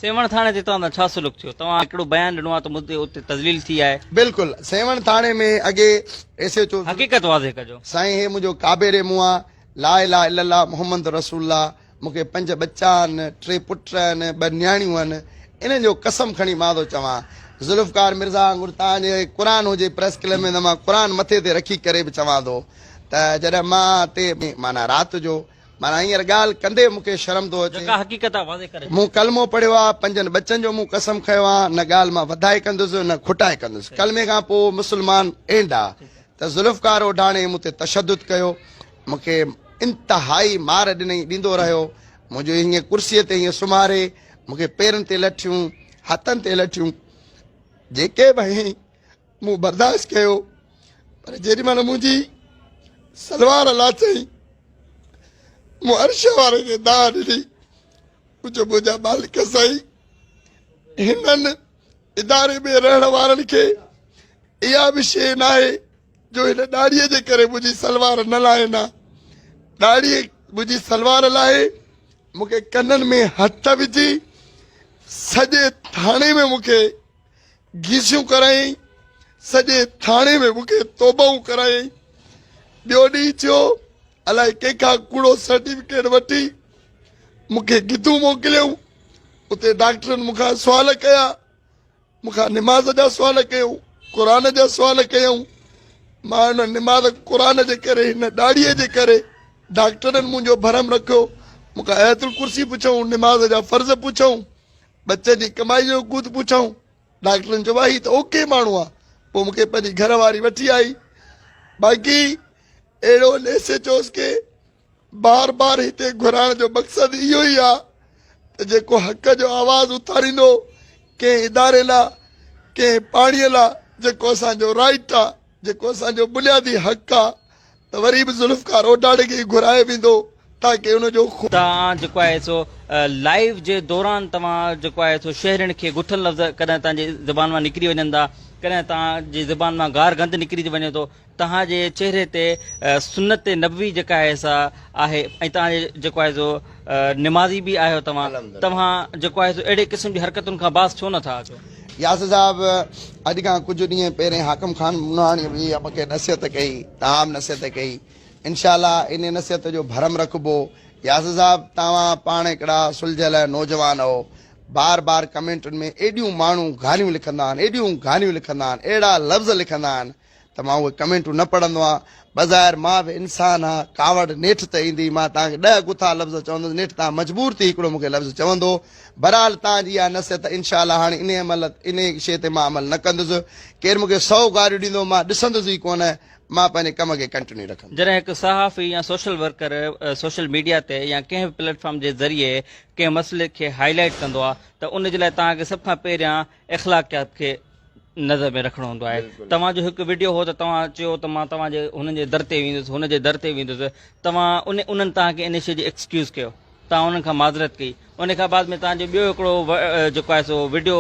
سيوهڻ ٿاڻي تي توهان سان ڇا سلوڪ ٿيو؟ توهان هڪڙو بيان ڏنو آهي ته مون تي اتي تذليل ٿي آهي. بلڪل سيوهڻ ٿاڻي ۾ اڳي ايس ايڇ او. حقيقت واضح ڪجو. سائين هي منهنجو ڪعبي ري منهن آ لا اله الا الله محمد رسول الله مون کي پنج ٻچا آهن ٽي پٽ آهن ٻه نياڻيون آهن انهن جو قسم کڻي مان ٿو چوان ذوالفقار مرزا وانگر توهان جي قرآن هجي پريس ڪلب ۾ ته مان قرآن مٿي تي رکي ڪري به چوان ٿو ته جڏهن مان تي معنيٰ رات جو معنيٰ هينئر ڳالهه ڪندي مون کي شرم ٿو اچي. جيڪا حقيقت آهي واضح ڪري ڇڏيو. مون ڪلمو پڙهيو آهي، پنجن ٻچن جو مون قسم کنيو آهي، نه ڳالهه مان وڌائي ڪندس نه کٽائي ڪندس. ڪلمي کان پوء مسلمان اينڊ آ ته ذوالفقار اوڍاڻي مون تي تشدد ڪيو، مون کي انتهائي مار ڏنئي، ڏيندو رهيو، منهنجو هيئن ڪرسيء تي هيئن سمهاري مون کي پيرن تي لٺيون، هٿن تي لٺيون جيڪي به هنئين. مون برداشت ڪيو پر جيڏي مهل منهنجي سلوار لاٿئي مون عرش واري کي دانهن ڏني مون چيو منهنجا مالڪ سائين هنن اداري ۾ رهڻ وارن کي اها به شيء ناهي جو هن ڏاڙهيء جي ڪري منهنجي سلوار نه لاهين ها ڏاڙهي منهنجي سلوار لاهي مون کي ڪنن ۾ هٿ وجهي سڄي ٿاڻي ۾ مون کي گيسيون ڪرايائين، سڄي ٿاڻي ۾ مون کي توبهون ڪرايائين. ٻيو ڏينهن ٿيو، الائي ڪنهن کان ڪوڙو سرٽيفڪيٽ وٺي مون کي گدون موڪليائون. اتي ڊاڪٽرن مون کان سوال ڪيا، مون کان نماز جا سوال ڪيائون، قرآن جا سوال ڪيائون. مان ان نماز قرآن جي ڪري، هن ڏاڙهيء جي ڪري ڊاڪٽرن منهنجو ڀرم رکيو. مون کان آيت الڪرسي پڇيائون، نماز جا فرض پڇيائون. ٻچن جي ڪمائي جو گود پڇائون. ڊاڪٽرن چيو هي ته اوڪي ماڻهو آ. پوء مون کي پنهنجي گهر واري وٺي آئي. باقي اهڙو ايس ايڇ اوز کي بار بار هتي گهرائڻ جو مقصد اهو ئي آ ته جيڪو حق جو آواز اٿاريندو ڪنهن اداري لا ڪنهن پاڻي لا جيڪو اسان جو رائيٽ آ جيڪو اسان جو بنيادي حق آ ته وري به ذوالفقار اوڍاڙي کي ئي گهرايو ويندو تاڪه ان جو خون. توهان جيڪو آهي سو لائيو جي دوران توهان جيڪو آهي سو شهرين کي گٿل لفظ ڪڏهن توهان جي زبان مان نڪري وڃن ٿا ڪڏهن توهان جي زبان مان گار گند نڪري وڃي ٿو توهان جي چهري تي سنت نبوي جيڪا آهي سا آهي ۽ توهان جي جيڪو آهي سو نمازي به آهيو توهان توهان جيڪو آهي سو اهڙي قسم جي حرڪتن کان باز ڇو نٿا اچو. ياسر صاحب اڄ کان ڪجهه ڏينهن پهرين حاڪم خان موناڻي به مون کي نصيحت ڪئي تمام نصيحت ڪئي انشاء الله انهي نصيحت جو ڀرم رکبو ياسر صاحب توهان پاڻ هڪڙا سلجهيل نوجوان آهو بار بار ڪمينٽن ۾ ايڏيون ماڻهو گاريون لکندا آهن ايڏيون گاريون لکندا آهن اهڙا لفظ لکندا آهن ته مان اهي ڪمينٽون نه پڙهندو آهيان. بظاهر مان به انسان آهيان، ڪاوڙ نيٺ ته ايندي، مان توهان کي ڏهه گٿا لفظ چوندس، نيٺ توهان مجبور ٿي هڪڙو مون کي لفظ چوندو. بهرحال توهان جي اها نصيحت انشاء الله هاڻي انهي عمل انهي شيء تي مان عمل نه ڪندس. ڪير مون کي سئو گاريون ڏيندو مان ڏسندس ئي ڪونه، مان پنهنجي ڪم کي ڪنٽينيو رکندس. جڏهن هڪ صحافي يا سوشل ورڪر سوشل ميڊيا تي يا ڪنهن به پليٽ فارم جي ذريعي ڪنهن مسئلي کي هائي لائيٽ ڪندو آهي ته ان جي لاء توهان کي سڀ کان پهريان اخلاقيات کي نظر ۾ رکڻو هوندو آهي توهان جو هڪ وڊيو هو ته توهان چيو ته مان توهان جي هنن جي در تي ويندس هن جي در تي ويندس توهان ان انهن توهان کي ان شي جي ايڪسڪيوز ڪيو توهان انهن کان معذرت ڪئي ان کان بعد ۾ توهان جو ٻيو هڪڙو جيڪو آهي سو وڊيو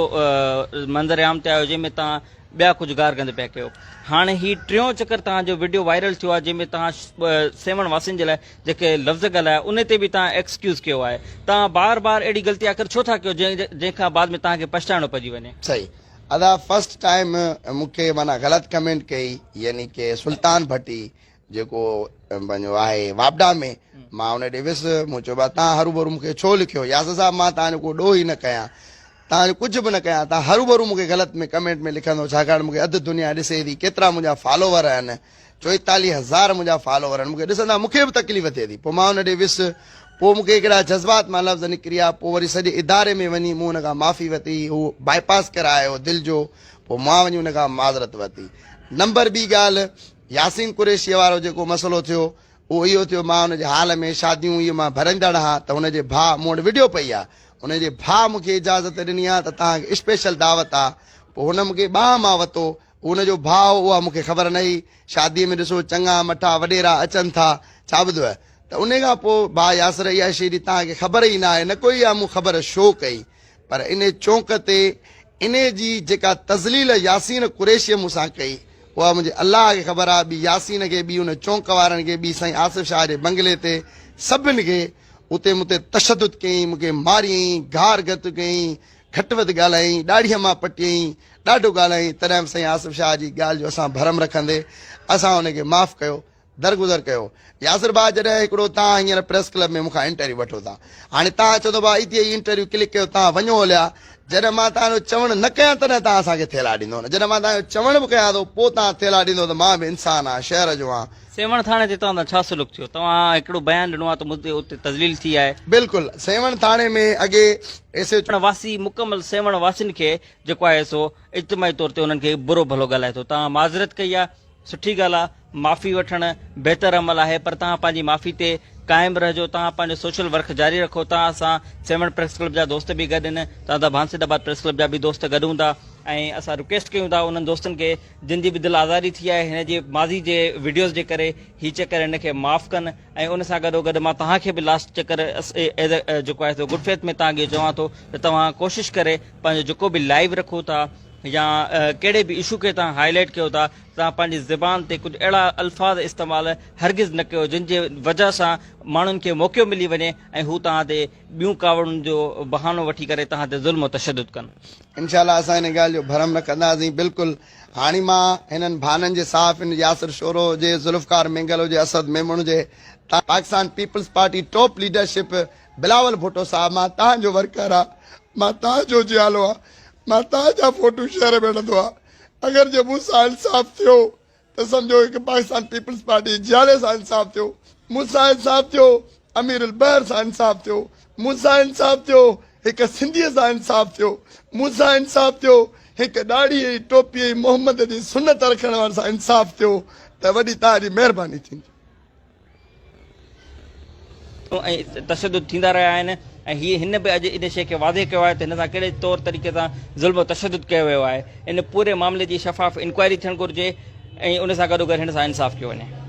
منظر عام تي آيو جنهن ۾ توهان ٻيا ڪجهه گار گند پيا ڪيو هاڻي هي ٽيون چڪر توهان جو وڊيو وائرل ٿيو آهي جنهن ۾ توهان سيوهڻ واسين جي لاء جيڪي لفظ ڳالهايا ان تي به توهان ايڪسڪيوز ڪيو آهي توهان بار بار اهڙي غلطي آخر ڇو ٿا ڪيو جنهن کان بعد ۾ توهان کي پڇتائڻو پئجي وڃي. صحيح ادا فرسٽ ٽائيم مون کي معنيٰ غلط ڪمينٽ ڪئي يعني ڪي سلطان ڀٽي جيڪو پنهنجو آهي واپڊا ۾ مان ان ڏي ويس مون چيو ڀا تان هروڀرو مون کي ڇو لکيو ياسر صاحب مان تان جو ڪو ڏوهه ئي نه ڪيان تان جو ڪجهه به نه ڪيان تان هروڀرو مون کي غلط ۾ ڪمينٽ ۾ لکندو ڇاڪاڻ مون کي اڌ دنيا ڏسي ٿي ڪيترا منهنجا فالوور آهن 44 هزار منهنجا فالوور آهن مون کي ڏسندا مون کي به تڪليف ٿئي ٿي پوء مان ان ڏي ويس پوء مون کي هڪڙا جذبات مان لفظ نڪري آيا پوء وري سڄي اداري ۾ وڃي مون ان کان معافي ورتي هو بائي پاس ڪرائي آيو دل جو پوء مان وڃي ان کان معذرت ورتي نمبر ٻي ڳالهه ياسين قريشيء وارو جيڪو مسئلو ٿيو اهو اهو ٿيو مان ان جي حال ۾ شاديون اهي مان ڀريندڙ هان ته هن جي ڀاء مون وٽ وڊيو پئي آ ان جي ڀاء مون کي اجازت ڏني آ ته توهان کي اسپيشل دعوت آ پوء هن مون کي ٻانهن مان وتو هو ان جو ڀاء هو اها مون کي خبر نه هئي شاديء ۾ ڏسو چڱا مٺا وڏيرا اچن ٿا ڇا ٻڌوء ته انهي کان پوء ڀاء ياسر اها شيء جي توهان کي خبر ئي نه آهي نه ڪوئي اها مون خبر شو ڪئي پر انهي چونڪ تي انهي جي جيڪا تذليل ياسين قريشيء مون سان ڪئي اها منهنجي الله کي خبر آهي ٻي ياسين کي ٻي ان چونڪ وارن کي ٻي سائين آصف شاهه جي بنگلي تي سڀن کي. اتي مون تي تشدد ڪيائين، مون کي ماريائين، گار گت ڪيائين، گهٽ وڌ ڳالهايائين، ڏاڙهيء مان پٽيائين، ڏاڍو ڳالهايائين، تڏهن به سائين آصف شاهه جي ڳالهه جو اسان ڀرم رکندي اسان ان کي معاف ڪيو، درگذر ڪيو. ياسر ڀاء جڏهن هڪڙو تان هينئر پريس ڪلب ۾ مون کان انٽرويو وٺو ٿا. هاڻي تان چوندو ڀاء اتي ئي انٽرويو ڪلڪ ڪيو تان وڃو هليا. جڏهن مان تان جو چوڻ نه ڪيان تڏهن تان اسان کي ٿيلها ڏيندو نه جڏهن مان تان جو چوڻ به ڪيان ٿو پوء تان ٿيلها ڏيندو ته مان به انسان آهيان شهر جو آهيان. سيوهڻ ٿاڻي تي توهان سان ڇا سلوڪ ٿيو؟ توهان هڪڙو بيان ڏنو آهي ته مون تي اتي تذليل ٿي آهي. بلڪل سيوهڻ ٿاڻي ۾ اڳي ايس ايڇ. سيوهڻ واسي مڪمل سيوهڻ واسين کي جيڪو آهي سو اجتماعي طور تي انهن کي برو ڀلو ڳالهائي ٿو. توهان معذرت ڪئي آهي سٺي ڳالهه آ معافي وٺڻ بهتر عمل آهي پر توهان پنهنجي معافي تي قائم رهجو توهان پنهنجو سوشل ورڪ جاري رکو توهان سان سيوهڻ پريس ڪلب جا دوست به گڏ آهن توهان سان ڀانسيد آباد پريس ڪلب جا به دوست گڏ هوندا ۽ اسان رڪويسٽ ڪيون ٿا انهن دوستن کي جن جي به دل آزاري ٿي آهي هن جي ماضي جي وڊيوز جي ڪري هي چڪر هن کي معاف ڪن ۽ ان سان گڏو گڏ مان توهان کي به لاسٽ چڪر ايز جيڪو آهي سو گڊ فيٿ ۾ توهان کي چوان ٿو ته توهان ڪوشش ڪري پنهنجو جيڪو به لائيو رکو ٿا يا ڪهڙي به اشو کي توهان هائي لائيٽ ڪيو ٿا توهان پنهنجي زبان تي ڪجهه اهڙا الفاظ استعمال هرگز نه ڪيو جن جي وجهه سان ماڻهن کي موقعو ملي وڃي ۽ هو توهان تي ٻيون ڪاوڙن جو بهانو وٺي ڪري توهان تي ظلم و تشدد ڪن. انشاء الله اسان ان ڳالهه جو ڀرم رکنداسين بلڪل هاڻي مان هنن ڀانن جي صحافين ياسر شورو هجي ذوالفقار مينگل هجي اسد ميمڻ هجي Pakistan peoples party top leadership Bilawal Bhutto صاحب مان تهان جو ورڪر آ مان تهان جو جيالو آ مان تهان جا فوٽو شهر ۾ هڻندو آ اگر جي مون سان انصاف ٿيو ته سمجهو هڪ پاڪستان پيپلز پارٽي جي جيالي سان انصاف ٿيو مون سان انصاف ٿيو امير البحر سان انصاف ٿيو مون سان انصاف ٿيو هڪ سنڌي سان انصاف ٿيو مون سان انصاف ٿيو هڪ ڏاڙهي ۽ ٽوپي ۽ محمد جي سنت رکڻ وارن سان انصاف ٿيو ته وڏي تهان جي مهرباني ٿيندي. ۽ تشدد ٿيندا رهيا آهن ۽ هي هن به اڄ ان شيء کي واضح ڪيو آهي ته هن سان ڪهڙي طور طريقي سان ظلم و تشدد ڪيو ويو آهي ان پوري معاملي جي شفاف انڪوائري ٿيڻ گهرجي ۽ ان سان گڏوگڏ هن سان انصاف ڪيو وڃي.